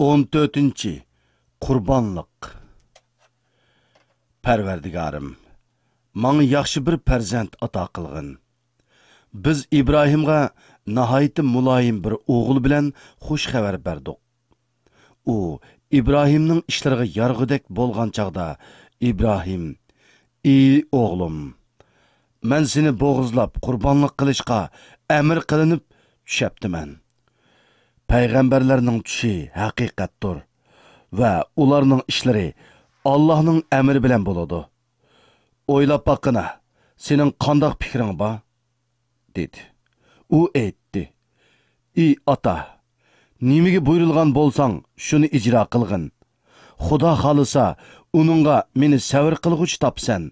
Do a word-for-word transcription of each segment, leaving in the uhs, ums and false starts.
ئون تۆتىنچى، قۇربانلىق. پەرۋەردىگارىم، ماڭا ياخشى بىر پەرزەنت ئاتا قىلغىن. بىز ئىبراھىمغا ناھايىتى مۇلايىم بىر ئوغۇل بىلەن خۇش خەۋەر بەردۇق. ئۇ ئىبراھىمنىڭ ئىشلىرىغا يارىغۇدەك بولغان چاغدا، ئىبراھىم، ئى ئوغلۇم، مەن سېنى بوغۇزلاپ قۇربانلىق قىلىشقا ئەمىر قىلىنىپ چۈشەپتىمەن. پەيغەمبەرلەرنىڭ چۈشى ھەقىقەتتۇر ۋە ئۇلارنىڭ ئىشلىرى ئاللاھنىڭ ئەمرى بىلەن بولىدۇ. ئويلاپ باققىنا، سېنىڭ قانداق پىكرىڭ بار؟ دېدى. ئۇ ئېيتتى، ئى ئاتا، نېمىگە بۇيرۇلغان بولساڭ، شۇنى ئىجرا قىلغىن. خۇدا خالىسا، ئۇنىڭغا مېنى سەۋر قىلغۇچى تاپىسەن.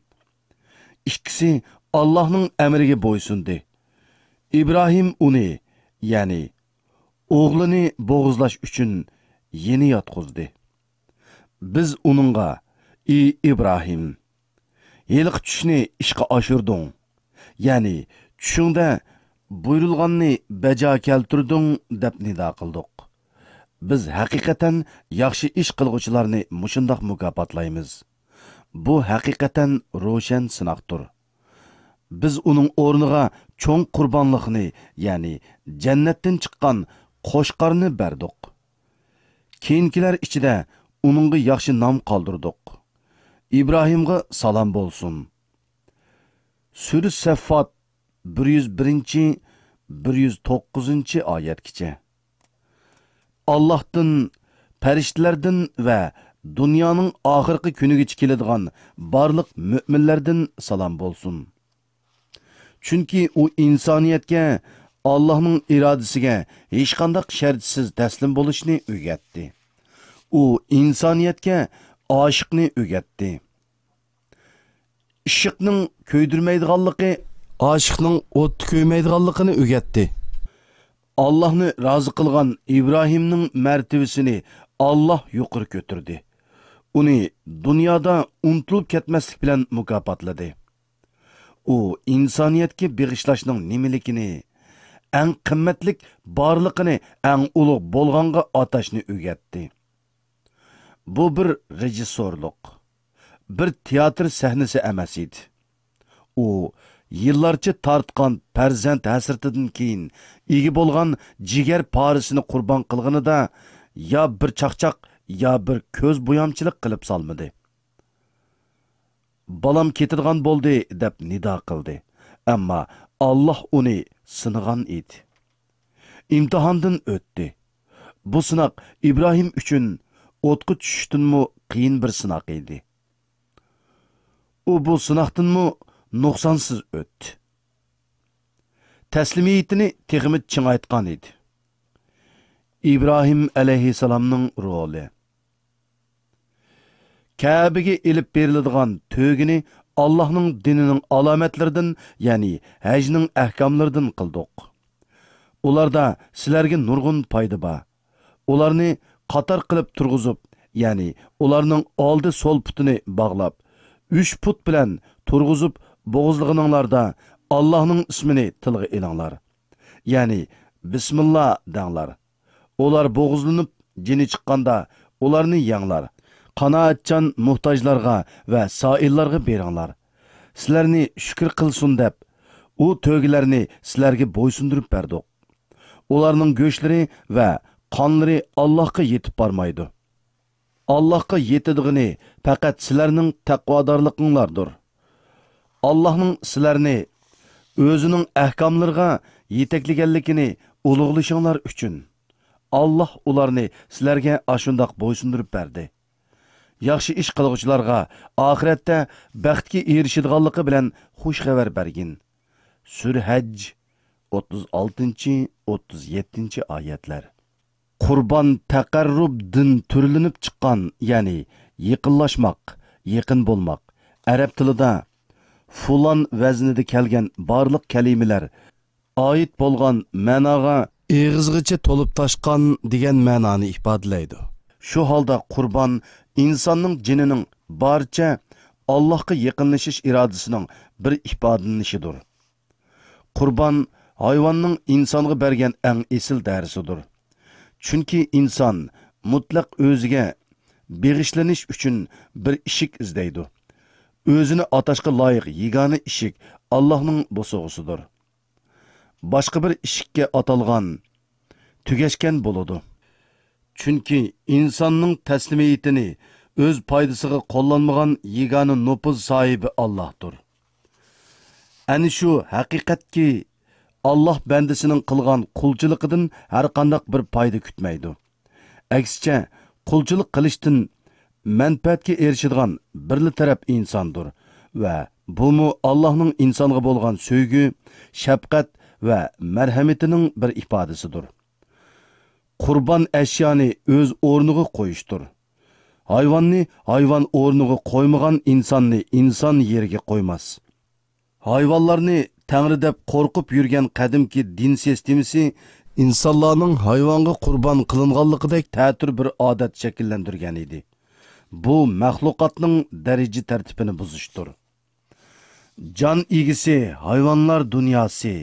ئىككىسى ئاللاھنىڭ ئەمرىگە بويسۇندى. ئىبراھىم ئۇنى، يەنى ئوغلىنى بوغۇزلاش ئۈچۈن يېنى ياتقۇزدى. بىز ئۇنىڭغا، ئى ئىبراھىم، ھېلىقى چۈشنى ئىشقا ئاشۇردۇڭ، يەنى چۈشۈڭدە بۇيرۇلغاننى بەجا كەلتۈردۈڭ، دەپ نىدا قىلدۇق. بىز ھەقىقەتەن ياخشى ئىش قىلغۇچىلارنى مۇشۇنداق مۇكاپاتلايمىز. بۇ ھەقىقەتەن روشەن سىناقتۇر. بىز ئۇنىڭ ئورنىغا چوڭ قۇربانلىقنى، يەنى جەننەتتىن چىققان قوچقارنى بەردۇق. كېيىنكىلەر ئىچىدە ئۇنىڭغا ياخشى نام قالدۇردۇق. ئىبراھىمغا سالام بولسۇن. سۈرە سەففات، بىر يۈز بىرىنچى، بىر يۈز توققۇزىنچى ئايەتكىچە. ئاللاھتىن، پەرىشتىلەردىن ۋە دۇنيانىڭ ئاخىرقى كۈنىگىچە كېلىدىغان بارلىق مۆمىنلەردىن سالام بولسۇن. چۈنكى ئۇ ئىنسانىيەتكە ئاللاھنىڭ ئىرادىسىگە ھېچقانداق شەرتسىز تەسلىم بولۇشنى ئۆگەتتى. ئۇ ئىنسانىيەتكە ئاشىقنى ئۆگەتتى. ئىششىقنىڭ كۆيدۈرمەيدىغانلىقى، ئاشىقنىڭ ئوتتا كۆيمەيدىغانلىقىنى ئۆگەتتى. ئاللاھنى رازى قىلغان ئىبراھىمنىڭ مەرتىۋىسىنى ئاللاھ يۇقىرى كۆتۈردى. ئۇنى دۇنيادا ئۇنتۇلۇپ كەتمەسلىك بىلەن مۇكاپاتلىدى. ئۇ ئىنسانىيەتكە بېغىشلاشنىڭ نېمىلىكىنى، ئەڭ قىممەتلىك بارلىقىنى ئەڭ ئۇلۇغ بولغانغا ئاتاشنى ئۆگەتتى. بۇ بىر رېژىسسورلۇق، بىر تىياتىر سەھنىسى ئەمەس ئىدى. ئۇ يىللارچە تارتقان پەرزەنت ھەسرىتىدىن كېيىن ئىگە بولغان جىگەر پارىسىنى قۇربان قىلغىنىدا يا بىر چاقچاق، يا بىر كۆز بويامچىلىق قىلىپ سالمىدى. بالام كېتىدىغان بولدى، دەپ نىدا قىلدى. ئەمما ئاللاھ ئۇنى سىنىغان ئىدى. ئىمتىھاندىن ئۆتتى. بۇ سىناق ئىبراھىم ئۈچۈن ئوتقا چۈشۈشتىنمۇ قىيىن بىر سىناق ئىدى. ئۇ بۇ سىناقتىنمۇ نۇقسانسىز ئۆتتى. تەسلىمىيىتىنى تېخىمۇ چىڭايتقان ئىدى. ئىبراھىم ئەلەيھىسسالامنىڭ رولى. كەبىگە ئېلىپ بېرىلىدىغان تۆگىنى ئاللاھنىڭ دىنىنىڭ ئالامەتلىرىدىن، يەنى ھەجنىڭ ئەھكاملىرىدىن قىلدۇق. ئۇلاردا سىلەرگە نۇرغۇن پايدا بار. ئۇلارنى قاتار قىلىپ تۇرغۇزۇپ، يەنى ئۇلارنىڭ ئالدى سول پۇتىنى باغلاپ، ئۈچ پۇت بىلەن تۇرغۇزۇپ بوغۇزلىغىنىڭلاردا ئاللاھنىڭ ئىسمىنى تىلغا ئېلىڭلار. يەنى بىسمىللا دەڭلار. ئۇلار بوغۇزلىنىپ جېنى چىققاندا ئۇلارنى يەڭلار. قانائەتچان موھتاجلارغا ۋە سائىللارغا بېرىڭلار. سىلەرنى شۈكۈر قىلسۇن دەپ، ئۇ تۆگىلەرنى سىلەرگە بويسۇندۇرۇپ بەردۇق. ئۇلارنىڭ گۆشلىرى ۋە قانلىرى ئاللاھقا يېتىپ بارمايدۇ. ئاللاھقا يېتىدىغىنى پەقەت سىلەرنىڭ تەقۋادارلىقىڭلاردۇر. ئاللاھنىڭ سىلەرنى ئۆزىنىڭ ئەھكاملىرىغا يېتەكلىگەنلىكىنى ئۇلۇغلىشىڭلار ئۈچۈن، ئاللاھ ئۇلارنى سىلەرگە ئاشۇنداق بويسۇندۇرۇپ بەردى. ياخشى ئىش قىلغۇچىلارغا ئاخىرەتتە بەختكە ئېرىشىدىغانلىقى بىلەن خۇش خەۋەر بەرگىن. سۈرە ھەج، ئوتتۇز ئالتىنچى، ئوتتۇز يەتتىنچى ئايەتلەر. قۇربان تەقەررۇب دىن تۈرلىنىپ چىققان، يەنى يېقىنلاشماق، يېقىن بولماق. ئەرەب تىلىدا فۇلان ۋەزنىدە كەلگەن بارلىق كەلىمىلەر ئائىت بولغان مەناغا ئېغىزغىچە تولۇپ تاشقان دېگەن مەنانى ئىپادىلەيدۇ. شۇ ھالدا قۇربان ئىنساننىڭ جېنىنىڭ بارچە ئاللاھقا يېقىنلىشىش ئىرادىسىنىڭ بىر ئىپادىلىنىشىدۇر. قۇربان ھايۋاننىڭ ئىنسانغا بەرگەن ئەڭ ئېسىل دەرسىدۇر. چۈنكى ئىنسان مۇتلەق ئۆزىگە بېغىشلىنىش ئۈچۈن بىر ئىشىك ئىزدەيدۇ. ئۆزىنى ئاتاشقا لايىق يېگانە ئىشىك ئاللاھنىڭ بوسۇغىسىدۇر. باشقا بىر ئىشىككە ئاتالغان تۈگەشكەن بولىدۇ. چۈنكى ئىنساننىڭ تەسلىمىيىتىنى ئۆز پايدىسىغا قوللانمىغان يېگانە نوپۇز ساھىبى ئاللاھتۇر. ئەنە شۇ ھەقىقەتكى، ئاللاھ بەندىسىنىڭ قىلغان قۇلچىلىقىدىن ھەرقانداق بىر پايدا كۈتمەيدۇ. ئەكسىچە، قۇلچىلىق قىلىشتىن مەنپەئەتكە ئېرىشىدىغان بىرلا تەرەپ ئىنساندۇر ۋە بۇمۇ ئاللاھنىڭ ئىنسانغا بولغان سۆيگۈ، شەپقەت ۋە مەرھەمىتىنىڭ بىر ئىپادىسىدۇر. قۇربان ئەشيانى ئۆز ئورنىغا قويۇشتۇر. ھايۋاننى ھايۋان ئورنىغا قويمىغان ئىنساننى ئىنسان يېرىگە قويماس. ھايۋانلارنى تەڭرى دەپ قورقۇپ يۈرگەن قەدىمكى دىن سىستېمىسى ئىنسانلارنىڭ ھايۋانغا قۇربان قىلىنغانلىقىدەك تەتۈر بىر ئادەت شەكىللەندۈرگەن ئىدى. بۇ مەخلۇقاتنىڭ دەرىجە تەرتىپىنى بۇزۇشتۇر. جان ئىگىسى ھايۋانلار دۇنياسى،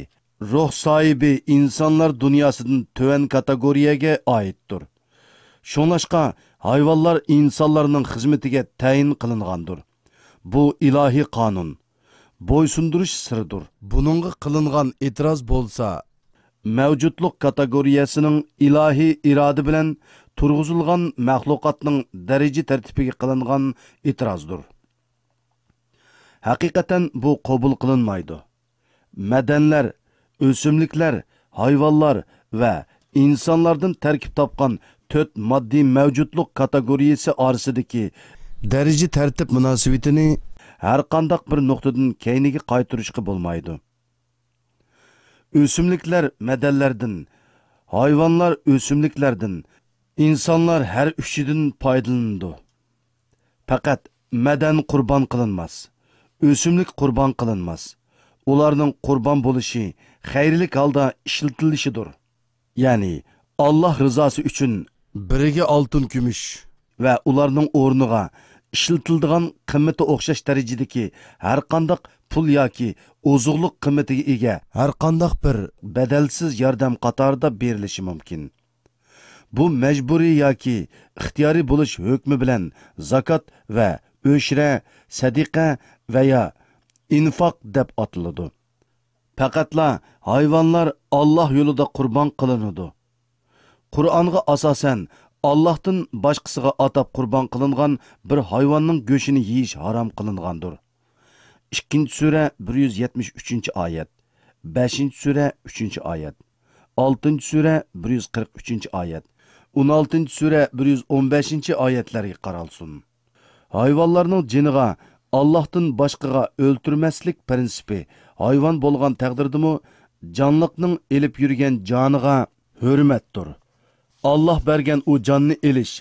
روھ ساھىبى ئىنسانلار دۇنياسىدىن تۆۋەن كاتېگورىيەگە ئائىتتۇر. شۇڭلاشقا، ھايۋانلار ئىنسانلارنىڭ خىزمىتىگە تەيىن قىلىنغاندۇر. بۇ ئىلاھىي قانۇن، بويسۇندۇرۇش سىرىدۇر. بۇنىڭغا قىلىنغان ئېتىراز بولسا، مەۋجۇتلۇق كاتېگورىيەسىنىڭ ئىلاھىي ئىرادە بىلەن تۇرغۇزۇلغان مەخلۇقاتنىڭ دەرىجە تەرتىپىگە قىلىنغان ئېتىرازدۇر. ھەقىقەتەن بۇ قوبۇل قىلىنمايدۇ. مەدەنلەر، ئۆسۈملۈكلەر، ھايۋانلار ۋە ئىنسانلاردىن تەركىب تاپقان تۆت ماددىي مەۋجۇتلۇق كاتېگورىيەسى ئارىسىدىكى دەرىجە تەرتىپ مۇناسىۋىتىنى ھەرقانداق بىر نۇقتىدىن كەينىگە قايتۇرۇشقا بولمايدۇ. ئۆسۈملۈكلەر مەدەنلەردىن، ھايۋانلار ئۆسۈملۈكلەردىن، ئىنسانلار ھەر ئۈچىدىن پايدىلىنىدۇ. پەقەت مەدەن قۇربان قىلىنماس، ئۆسۈملۈك قۇربان قىلىنماس. ئۇلارنىڭ قۇربان بولۇشى خەيرلىك ھالدا ئىشلىتىلىشىدۇر. يەنى، ئاللاھ رىزاسى ئۈچۈن بىرىگە ئالتۇن، كۈمۈش ۋە ئۇلارنىڭ ئورنىغا ئىشلىتىلىدىغان قىممىتى ئوخشاش دەرىجىدىكى ھەرقانداق پۇل ياكى ئوزۇقلۇق قىممىتىگە ئىگە ھەرقانداق بىر بەدەلسىز ياردەم قاتارىدا بېرىلىشى مۇمكىن. بۇ مەجبۇرىي ياكى ئىختىيارىي بولۇش ھۆكمى بىلەن زاكات ۋە ئۆشرە، سەدىقە ۋە يا ئىنفاق دەپ ئاتىلىدۇ. پەقەتلا ھايۋانلار ئاللاھ يولىدا قۇربان قىلىنىدۇ. قۇرئانغا ئاساسەن، ئاللاھتىن باشقىسىغا ئاتاپ قۇربان قىلىنغان بىر ھايۋاننىڭ گۆشىنى يېيىش ھارام قىلىنغاندۇر. ئىككىنچى سۈرە، بىر يۈز يەتمىش ئۈچىنچى ئايەت، بەشىنچى سۈرە، ئۈچىنچى ئايەت، ئالتىنچى سۈرە، بىر يۈز قىرىق ئۈچىنچى ئايەت، ئون ئالتىنچى سۈرە، بىر يۈز ئون بەشىنچى ئايەتلەرگە قارالسۇن. ھايۋانلارنىڭ جېنىغا ئاللاھتىن باشقىغا ئۆلتۈرمەسلىك پىرىنسىپى ھايۋان بولغان تەقدىردىمۇ، جانلىقنىڭ ئېلىپ يۈرگەن جانىغا ھۆرمەتتۇر. ئاللاھ بەرگەن ئۇ جاننى ئېلىش،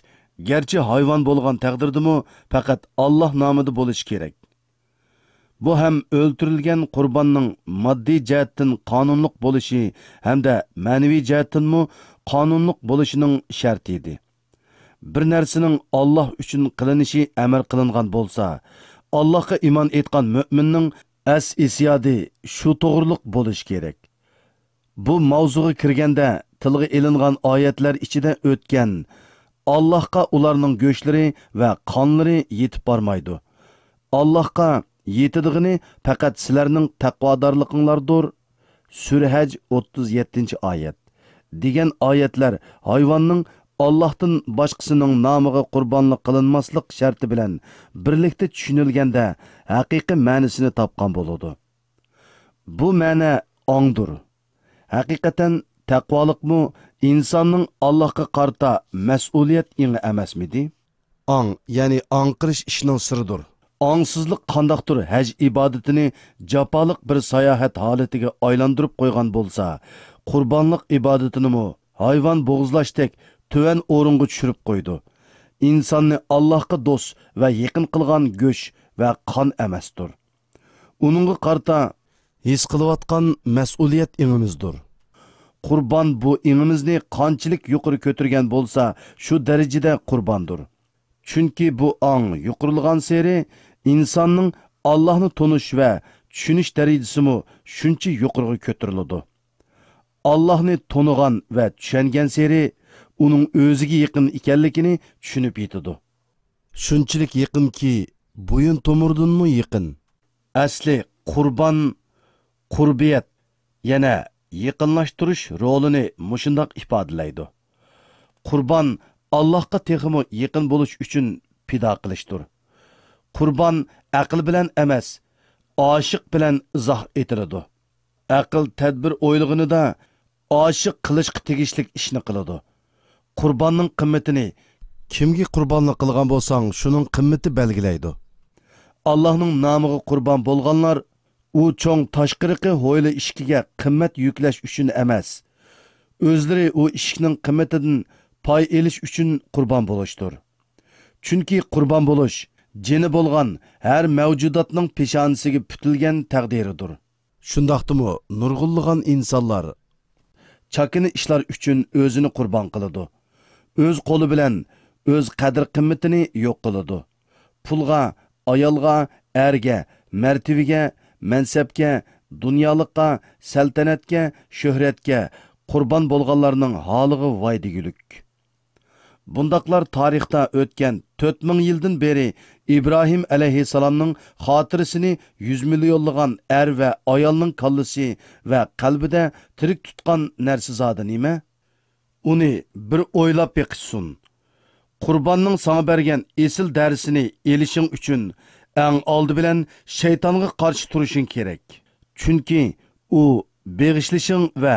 گەرچە ھايۋان بولغان تەقدىردىمۇ، پەقەت ئاللاھ نامىدا بولۇشى كېرەك. بۇ ھەم ئۆلتۈرۈلگەن قۇرباننىڭ ماددىي جەھەتتىن قانۇنلۇق بولۇشى ھەمدە مەنىۋى جەھەتتىنمۇ قانۇنلۇق بولۇشىنىڭ شەرتى ئىدى. بىر نەرسىنىڭ ئاللاھ ئۈچۈن قىلىنىشى ئەمر قىلىنغان بولسا، ئاللاھقا ئىمان ئېيتقان مۆمىننىڭ ئەس-ئېسىيادى شۇ توغرۇلۇق بولۇشى كېرەك. بۇ ماۋزۇغا كىرگەندە تىلغا ئېلىنغان ئايەتلەر ئىچىدە ئۆتكەن، ئاللاھقا ئۇلارنىڭ گۆشلىرى ۋە قانلىرى يېتىپ بارمايدۇ. ئاللاھقا يېتىدىغىنى پەقەت سىلەرنىڭ تەقۋادارلىقىڭلاردۇر. سۈرە ھەج، ئوتتۇز يەتتىنچى ئايەت، دېگەن ئايەتلەر ھايۋاننىڭ ئاللاھتىن باشقىسىنىڭ نامىغا قۇربانلىق قىلىنماسلىق شەرتى بىلەن بىرلىكتە چۈشىنىلگەندە ھەقىقىي مەنىسىنى تاپقان بولىدۇ. بۇ مەنە ئاڭدۇر. ھەقىقەتەن، تەقۋالىقمۇ ئىنساننىڭ ئاللاھقا قارىتا مەسئۇلىيەت ئېڭى ئەمەسمىدى؟ ئاڭ، يەنى ئاڭقىرىش ئىشنىڭ سىرىدۇر. ئاڭسىزلىق قانداقتۇر ھەج ئىبادىتىنى جاپالىق بىر ساياھەت ھالىتىگە ئايلاندۇرۇپ قويغان بولسا، قۇربانلىق ئىبادىتىنىمۇ ھايۋان بوغۇزلاشتەك تۆۋەن ئورۇنغا چۈشۈرۈپ قويىدۇ. ئىنساننى ئاللاھقا دوست ۋە يېقىن قىلغان گۆش ۋە قان ئەمەستۇر. ئۇنىڭغا قارىتا ھېس قىلىۋاتقان مەسئۇلىيەت ئېڭىمىزدۇر. قۇربان بۇ ئېڭىمىزنى قانچىلىك يۇقىرى كۆتۈرگەن بولسا، شۇ دەرىجىدە قۇرباندۇر. چۈنكى بۇ ئاڭ يۇقىرىلىغانسېرى ئىنساننىڭ ئاللاھنى تونۇش ۋە چۈشىنىش دەرىجىسىمۇ شۇنچە يۇقىرىغا كۆتۈرۈلىدۇ. ئاللاھنى تونۇغان ۋە چۈشەنگەنسېرى ئۇنىڭ ئۆزىگە يېقىن ئىكەنلىكىنى چۈشىنىپ يېتىدۇ. شۇنچىلىك يېقىنكى، بويۇن تومۇردىنمۇ يېقىن. ئەسلى قۇربان، قۇربىيەت، يەنە يېقىنلاشتۇرۇش رولىنى مۇشۇنداق ئىپادىلەيدۇ: قۇربان ئاللاھقا تېخىمۇ يېقىن بولۇش ئۈچۈن پىدا قىلىشتۇر. قۇربان ئەقىل بىلەن ئەمەس، ئاشىق بىلەن ئىزاھ ئېتىلىدۇ. ئەقىل تەدبىر ئويلىغىنىدا ئاشىق قىلىشقا تېگىشلىك ئىشنى قىلىدۇ. قۇرباننىڭ قىممىتىنى، كىمگە قۇربانلىق قىلغان بولساڭ، شۇنىڭ قىممىتى بەلگىلەيدۇ. ئاللاھنىڭ نامىغا قۇربان بولغانلار، ئۇ چوڭ تاشقىرىقى ھويلا ئىشىكىگە قىممەت يۈكلەش ئۈچۈن ئەمەس، ئۆزلىرى ئۇ ئىشىكنىڭ قىممىتىدىن پاي ئېلىش ئۈچۈن قۇربان بولۇشتۇر. چۈنكى قۇربان بولۇش جېنى بولغان ھەر مەۋجۇداتنىڭ پېشانىسىگە پۈتۈلگەن تەقدىرىدۇر. شۇنداقتىمۇ نۇرغۇنلىغان ئىنسانلار چاكىنا ئىشلار ئۈچۈن ئۆزىنى قۇربان قىلىدۇ. ئۆز قولى بىلەن ئۆز قەدىر-قىممىتىنى يوق قىلىدۇ. پۇلغا، ئايالغا، ئەرگە، مەرتىۋىگە، مەنسەپكە، دۇنيالىققا، سەلتەنەتكە، شۆھرەتكە قۇربان بولغانلارنىڭ ھالىغا ۋاي دېگۈلۈك! بۇنداقلار تارىختا ئۆتكەن تۆت مىڭ يىلدىن بېرى ئىبراھىم ئەلەيھىسسالامنىڭ خاتىرىسىنى يۈز مىليونلىغان ئەر ۋە ئايالنىڭ كاللىسى ۋە قەلبىدە تىرىك تۇتقان نەرسە زادى نېمە؟ ئۇنى بىر ئويلاپ بېقىشسۇن. قۇرباننىڭ ساڭا بەرگەن ئېسىل دەرسىنى ئېلىشىڭ ئۈچۈن ئەڭ ئالدى بىلەن شەيتانغا قارشى تۇرۇشۇڭ كېرەك. چۈنكى ئۇ بېغىشلىشىڭ ۋە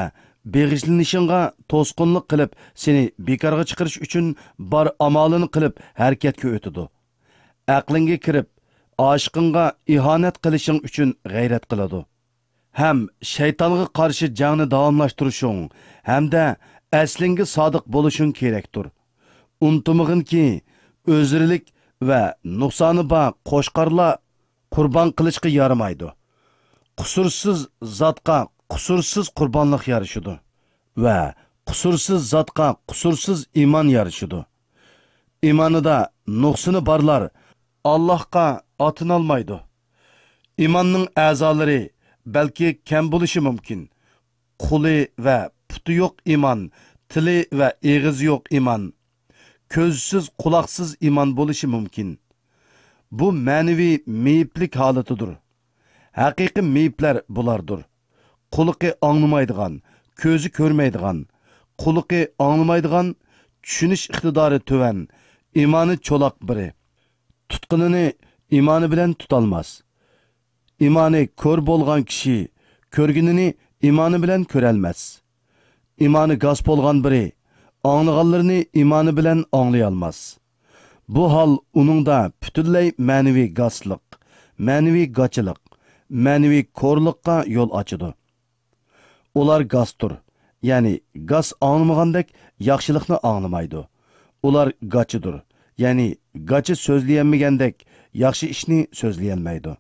بېغىشلىنىشىڭغا توسقۇنلۇق قىلىپ، سېنى بىكارغا چىقىرىش ئۈچۈن بار ئامالىنى قىلىپ ھەرىكەتكە ئۆتىدۇ. ئەقلىڭگە كىرىپ، ئاشىقىڭغا ئىھانەت قىلىشىڭ ئۈچۈن غەيرەت قىلىدۇ. ھەم شەيتانغا قارشى جەڭنى داۋاملاشتۇرۇشۇڭ ھەمدە ئەسلىڭگە سادىق بولۇشۇڭ كېرەكتۇر. ئۇنتۇمىغىنكى، ئۆزرىلىك ۋە نۇقسانى بار قوچقارلار قۇربان قىلىشقا يارىمايدۇ. قۇسۇرسىز زاتقا قۇسۇرسىز قۇربانلىق يارىشىدۇ ۋە قۇسۇرسىز زاتقا قۇسۇرسىز ئىمان يارىشىدۇ. ئىمانىدا نۇقسىنى بارلار ئاللاھقا ئاتىنالمايدۇ. ئىماننىڭ ئەزالىرى بەلكى كەم بولۇشى مۇمكىن. قولى ۋە پۇتى يوق ئىمان، تىلى ۋە ئېغىزى يوق ئىمان، كۆزسىز، قۇلاقسىز ئىمان بولۇشى مۇمكىن. بۇ مەنىۋى مېيىپلىك ھالىتىدۇر. ھەقىقىي مېيىپلەر بۇلاردۇر: قۇلىقى ئاڭلىمايدىغان، كۆزى كۆرمەيدىغان، قۇلىقى ئاڭلىمايدىغان، چۈشىنىش ئىقتىدارى تۆۋەن، ئىمانى چولاق بىرى. تۇتقىنىنى ئىمانى بىلەن تۇتالماس. ئىمانى كور بولغان كىشى كۆرگىنىنى ئىمانى بىلەن كۆرەلمەس. ئىمانى گاس بولغان بىرى ئاڭلىغانلىرىنى ئىمانى بىلەن ئاڭلىيالماس. بۇ ھال ئۇنىڭدا پۈتۈنلەي مەنىۋى گاسلىق، مەنىۋى گاچىلىق، مەنىۋى كورلۇققا يول ئاچىدۇ. ئۇلار گاستۇر، يەنى گاس ئاڭلىمىغاندەك ياخشىلىقنى ئاڭلىمايدۇ. ئۇلار گاچىدۇر، يەنى گاچا سۆزلىيەلمىگەندەك ياخشى ئىشنى سۆزلىيەلمەيدۇ.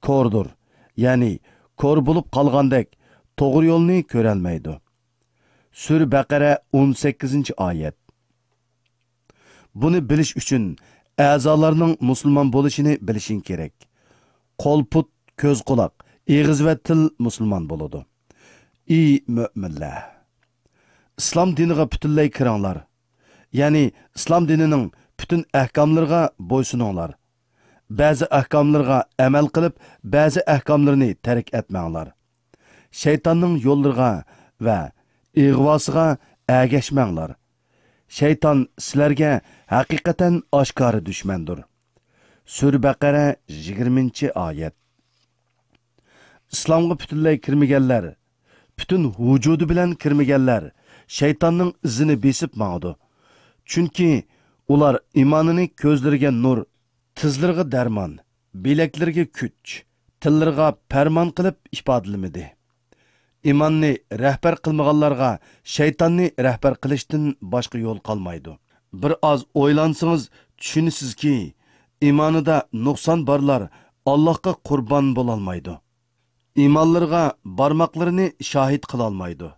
كوردۇر، يەنى كور بولۇپ قالغاندەك توغرا يولنى كۆرەلمەيدۇ. سۈرە بەقەرە، ئون سەككىزىنچى ئايەت. بۇنى بىلىش ئۈچۈن ئەزالارنىڭ مۇسۇلمان بولۇشىنى بىلىشىڭ كېرەك. قول، پۇت، كۆز، قۇلاق، ئېغىز ۋە تىل مۇسۇلمان بولىدۇ. ئى مۆمىنلەر! ئىسلام دىنىغا پۈتۈنلەي كىرىڭلار. يەنى ئىسلام دىنىنىڭ پۈتۈن ئەھكاملىرىغا بويسۇنۇڭلار. بەزى ئەھكاملىرىغا ئەمەل قىلىپ، بەزى ئەھكاملىرىنى تەرك ئەتمەڭلار. شەيتاننىڭ يوللىرىغا ۋە ئىغۋاسىغا ئەگەشمەڭلار. شەيتان سىلەرگە ھەقىقەتەن ئاشكارا دۈشمەندۇر. سۈرە بەقەرە، يىگىرمىنچى ئايەت. ئىسلامغا پۈتۈنلەي كىرمىگەنلەر، پۈتۈن ۋۇجۇدى بىلەن كىرمىگەنلەر شەيتاننىڭ ئىزىنى بېسىپ ماڭىدۇ. چۈنكى ئۇلار ئىمانىنى كۆزلىرىگە نۇر، تىزلىرىغا دەرمان، بىلەكلىرىگە كۈچ، تىللىرىغا پەرمان قىلىپ ئىپادىلىمىدى. ئىماننى رەھبەر قىلمىغانلارغا شەيتاننى رەھبەر قىلىشتىن باشقا يول قالمايدۇ. بىر ئاز ئويلانسىڭىز چۈشىنىسىزكى، ئىمانىدا نۇقسان بارلار ئاللاھقا قۇربان بولالمايدۇ. ئىمانلىرىغا بارماقلىرىنى شاھىت قىلالمايدۇ.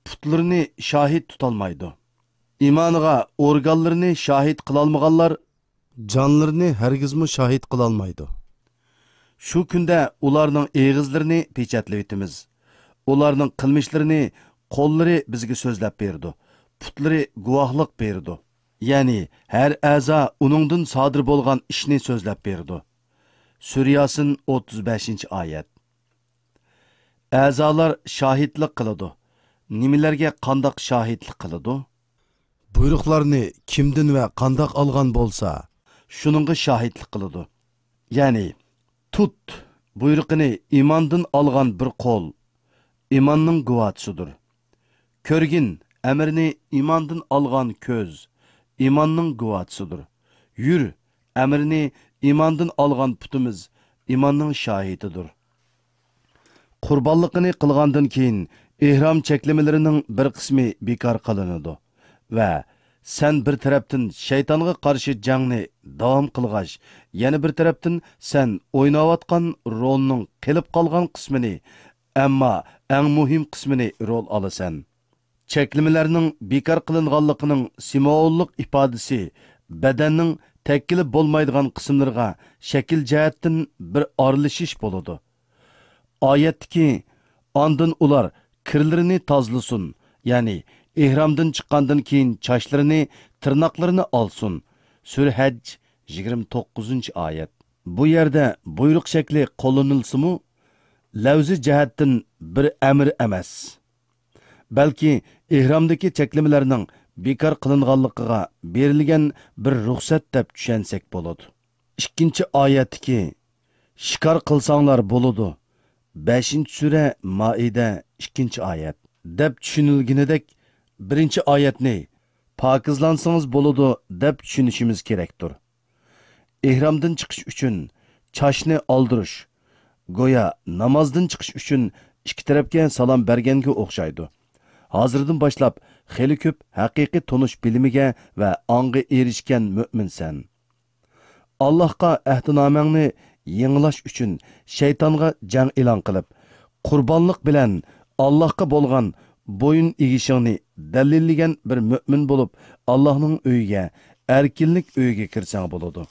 پۇتلىرىنى شاھىت تۇتالمايدۇ. ئىمانىغا ئورگانلىرىنى شاھىت قىلالمىغانلار جانلىرىنى ھەرگىزمۇ شاھىت قىلالمايدۇ. شۇ كۈندە ئۇلارنىڭ ئېغىزلىرىنى پېچەتلىۋېتىمىز. ئۇلارنىڭ قىلمىشلىرىنى قوللىرى بىزگە سۆزلەپ بېرىدۇ. پۇتلىرى گۇۋاھلىق بېرىدۇ. يەنى ھەر ئەزا ئۇنىڭدىن سادىر بولغان ئىشنى سۆزلەپ بېرىدۇ. سۈرە ياسىن، ئوتتۇز بەشىنچى ئايەت. ئەزالار شاھىتلىق قىلىدۇ. نېمىلەرگە قانداق شاھىتلىق قىلىدۇ؟ بۇيرۇقلارنى كىمدىن ۋە قانداق ئالغان بولسا، شۇنىڭغا شاھىتلىق قىلىدۇ. يەنى، تۇت بۇيرۇقىنى ئىماندىن ئالغان بىر قول ئىماننىڭ گۇۋاھچىسىدۇر. كۆرگىن ئەمرىنى ئىماندىن ئالغان كۆز ئىماننىڭ گۇۋاھچىسىدۇر. يۈر ئەمرىنى ئىماندىن ئالغان پۇتىمىز ئىماننىڭ شاھىتىدۇر. قۇربانلىقىنى قىلغاندىن كېيىن، ئېھرام چەكلىمىلىرىنىڭ بىر قىسمى بىكار قىلىنىدۇ ۋە سەن بىر تەرەپتىن شەيتانغا قارشى جەڭنى داۋام قىلغاچ، يەنە بىر تەرەپتىن سەن ئويناۋاتقان رولنىڭ قېلىپ قالغان قىسمىنى، ئەمما ئەڭ مۇھىم قىسمىنى رول ئالىسەن. چەكلىمىلەرنىڭ بىكار قىلىنغانلىقىنىڭ سىمۋوللۇق ئىپادىسى بەدەننىڭ تەگكىلى بولمايدىغان قىسىملىرىغا شەكىل جەھەتتىن بىر ئارىلىشىش بولىدۇ. ئايەتتىكى، ئاندىن ئۇلار كىرلىرىنى تازىلىسۇن، يەنى ئېھرامدىن چىققاندىن كېيىن چاچلىرىنى، تىرناقلىرىنى ئالسۇن. سۈرە ھەج، يىگىرمە توققۇزىنچى ئايەت. بۇ يەردە بۇيرۇق شەكلى قوللىنىلسىمۇ، لەۋزىي جەھەتتىن بىر ئەمىر ئەمەس، بەلكى ئېھرامدىكى چەكلىمىلەرنىڭ بىكار قىلىنغانلىقىغا بېرىلگەن بىر رۇخسەت دەپ چۈشەنسەك بولىدۇ. ئىككىنچى ئايەتتىكى، شىكار قىلساڭلار بولىدۇ، بەشىنچى سۈرە، مائىدە، ئىككىنچى ئايەت، دەپ چۈشىنىلگىنىدەك، بىرىنچى ئايەتنى پاكىزلانسىڭىز بولىدۇ دەپ چۈشىنىشىمىز كېرەكتۇر. ئېھرامدىن چىقىش ئۈچۈن چاچنى ئالدۇرۇش، گويا نامازدىن چىقىش ئۈچۈن ئىككى تەرەپكە سالام بەرگەنگە ئوخشايدۇ. ھازىردىن باشلاپ خېلى كۆپ ھەقىقىي تونۇش بىلىمىگە ۋە ئاڭغا ئېرىشكەن مۆمىنسەن. ئاللاھقا ئەھدىنامەڭنى يېڭىلاش ئۈچۈن شەيتانغا جەڭ ئېلان قىلىپ، قۇربانلىق بىلەن ئاللاھقا بولغان بويۇن ئېگىشىڭنى دەلىللىگەن بىر مۆمىن بولۇپ، ئاللاھنىڭ ئۆيىگە، ئەركىنلىك ئۆيىگە كىرسەڭ بولىدۇ.